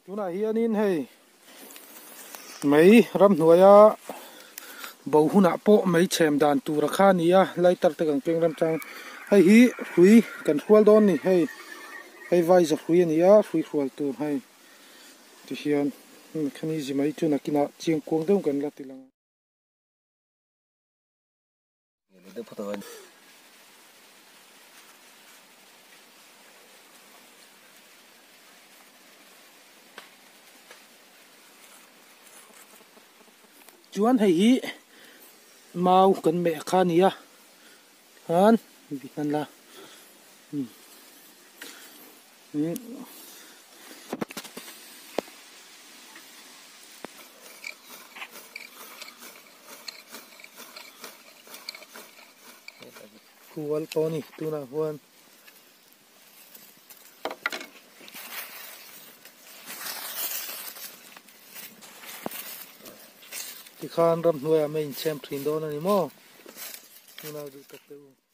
Tunah hianin hei mei ramhnuaia bo hunah pawh mei chhem dan tur a kha a ni a, lighter te kan keng remchang hei hi hrui kan hrual dawn a ni hei hei vaiza hrui a ni a hrui hrual tur hei tihian mechanism ah hi chu nakinah chiang kuang deuh kan la ti lang. Chuan hei hi mau kan meh kha a ni a khan hman la Kual tawh a ni tunah huan tikhan ramhnuaiah mei inchhem thin dawn a ni maw tunah duh tak teh u.